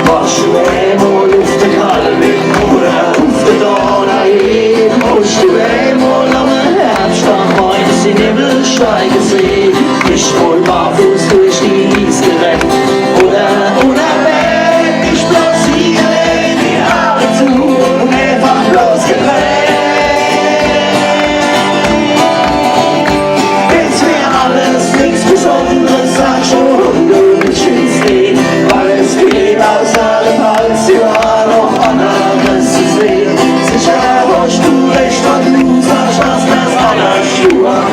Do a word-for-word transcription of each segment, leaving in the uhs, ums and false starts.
Warsch du emol uff de Kalwig oder uff de Donau, hoscht du emol am Herbschtag mol de Niwwelsteig gesehn? Bisch mol barfuß durch die Wies gerennt oder unnerwegs bloß hie die Aare zu un äfach bloß gerennt. Es wär alles nix Besonderes, sagsch du, un du willsch es sehn, weil es gebt außer de Palz jo aa noch anneres zu sehn. Sicher hoscht du recht, wann du sagsch, dass des annerscht wär.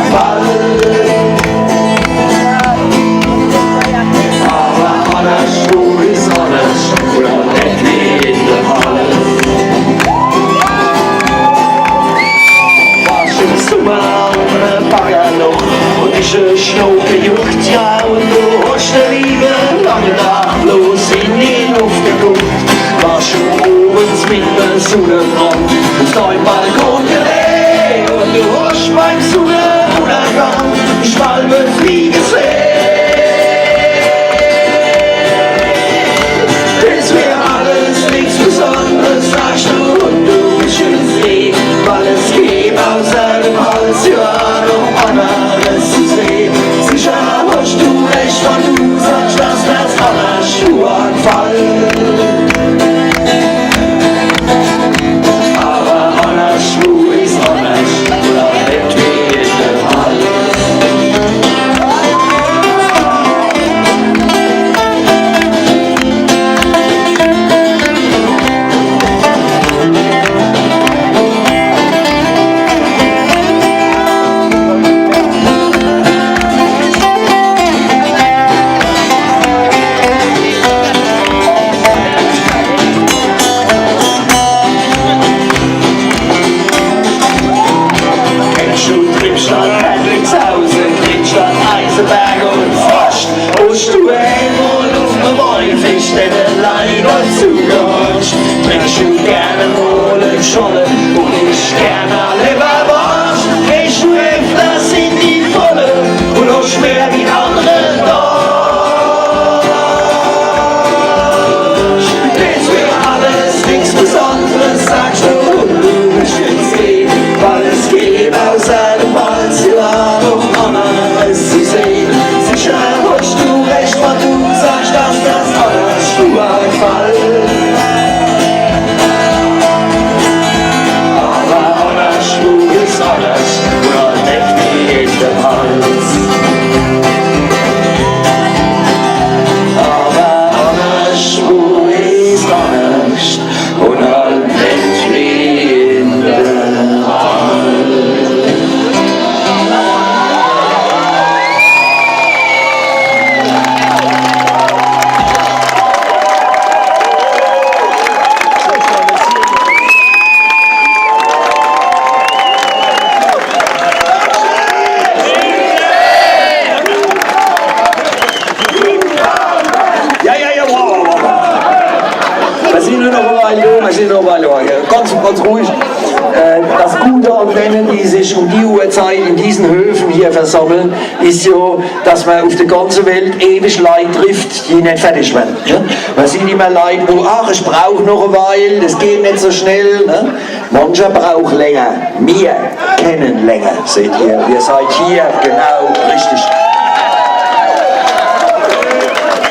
Awwer annerscht is annerscht, oder net wie in de Palz. Warsch im Summer uff em Bagger noch un is de Schnow gejuckt, jo, un du hoscht de liewe lange Dag bloß in die Luft geguckt. Warsch du owends mit de Sunnebrand uff deim Balkon gelehn un du hoscht beim Sunnenunnergang die Schwalbe fliege sehn. Des wär alles nix Besonderes, sagsch du, un du willsch es sehn, weil es gebt außer de Palz jo aa noch anneres zu sehn. Sicher hoscht du recht, wann du sagsch, dass des annerscht wär. Awwer annerscht is annerscht, oder net wie in de Palz. Kennsch du Trippstadt, Herrlichshausen, Trippstadt, Eiseberg un Forst? Hoscht du emol uff em Maifescht de Leit dort zugehorcht? Trinksch du gern mol en Schorle un ischt gern e Lewwerworscht? Gehsch du öfters in die Folle un hoscht mehr wie annere Dorscht? Des wär alles nix Besonderes, sagsch du, un du willsch es sehn, weil es gebt außer de Palz jo aa noch anneres zu sehn. Sicher hoscht du recht, wann du sagsch, dass des annerscht wär. Awwer annerscht is annerscht, oder net wie in de Palz. Awwer annerscht is annerscht, un halt net wie in de Palz. Ja, ja, ja, wow, wow, wow. Mir sin nur noch e Weil do, mir sin noch e Weil do. Ganz, ganz ruhig. Äh, das Gute an denen, die sich um die Uhrzeit in diesen Höfen hier versammeln, is jo, dass mer uff de ganze Welt ewig Leit trifft, die net fertig werre. Ja? Mer sieht immer Leit, wo, „Ach, ich brauch noch e Weil, des geht net so schnell.“ Ne? Mancher braucht länger. Mir kennen länger, seht ihr. Ihr seid hier genau richtig.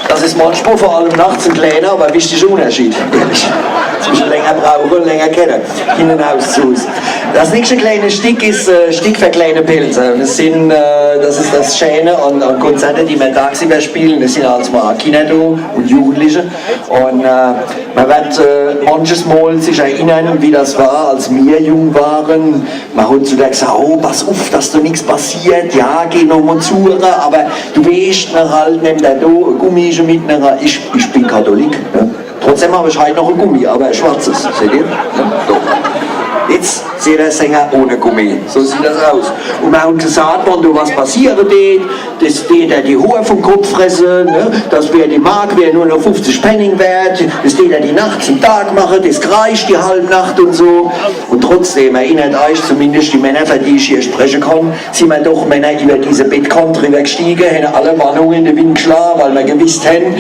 Das is manchmal vor allem nachts en kleiner, awwer wichtiger Unnerschied. Zwischen länger brauche un länger kenne. Hinne raus zu uns. Das nächste kleine Stick is, äh, Stick für kleine Pelzer. Un es sin, äh, das is das Schäne an, an Konzerte, die mer tagsüber spielen. Es sin als mol Kinner do un Jugendliche. Un, äh, mer werd, äh, manches Mol sich erinnere, wie das war, als mir jung ware. Mer hot zu der gesaat: „Oh, pass uff, dass do nix passiert. Ja, geh noch mol zu, awwer du weescht, mer halt, nemm der do e Gummische mit, ich, ich bin Katholik, ne?“ Jetzt hab ich heit noch e Gummi, awwer e schwarzes, seht ihr? Ja, doch. Jetzt seht ihr Sänger ohne Gummi. So sieht das aus. Un mer hän gesaat, wann do was passiere deet, des deet der die Hoor vum Kopp fresse, ne? Das wär, die Mark wär nur noch fuffzich Penning wert, des deet der die Nacht zum Dag mache, des kreischt die halb Nacht un so. Un trotzdem, erinnert eich zumindescht die Männer, fer die ich hier spreche kann, sin mer doch Männer iwwer diese Bettkant driwwer gstiege, hän alle Warnunge in de Wind gschlaa, weil mer gewisst hän,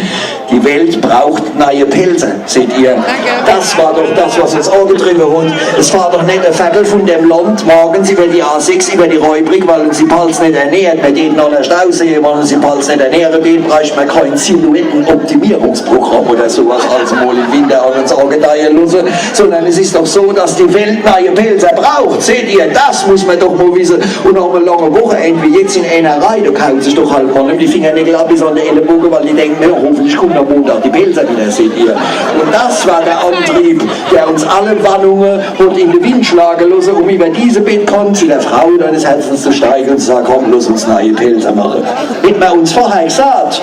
die Welt braucht neie Pelze, seht ihr. Das war doch das, was uns agetriwwe hot. Es fahrt doch net e Vertel vun dem Land morgens iwwer die A sechs, iwwer die Rheibrick, weil uns die Palz net ernährt. Mer deeten annerscht aussehe, wann uns die Palz net ernähre deet, bräucht mer kee Silhouettenoptimierungsprogramm oder so was als mol im Winter an uns agedeihe losse, sondern es is doch so, dass die Welt neie Pelzer braucht, seht ihr. Das muss mer doch mol wisse. Un nach eme lange Wochenend wie jetzt in eener Reih, do kaut sich doch halt mol die Fingernägel ab bis an de Ellebuche, weil die denke, ja, hoffentlich kummen am Montag die Pelzer widder, seht ihr. Un das war de Antrieb, der uns alle Warnunge hot in de Wind schlage losse, um iwwer diese Bettkant zu der Frau deines Herzens zu steige un zu sage, komm, loss uns neie Pelzer mache. Hätt mer uns vorher gsaat,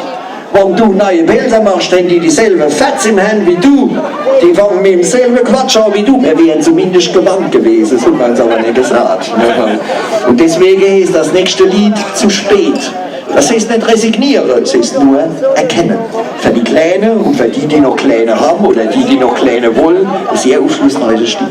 wann du neie Pelzer machscht, hän die dieselwe Fetz im Hern wie du. Die fange mit demselwe Quatsch a wie du. Mer wären zumindescht gewarnt gewese, es hot mer uns awwer net gsaat. Un deswege is das nächschte Lied Zu spät. Das heeßt net resigniere, es heeßt nur erkenne. Fer die Kläne un fer die, die noch Kläne hän oder die, die noch Kläne wolle, e sehr uffschlussreiches Stück.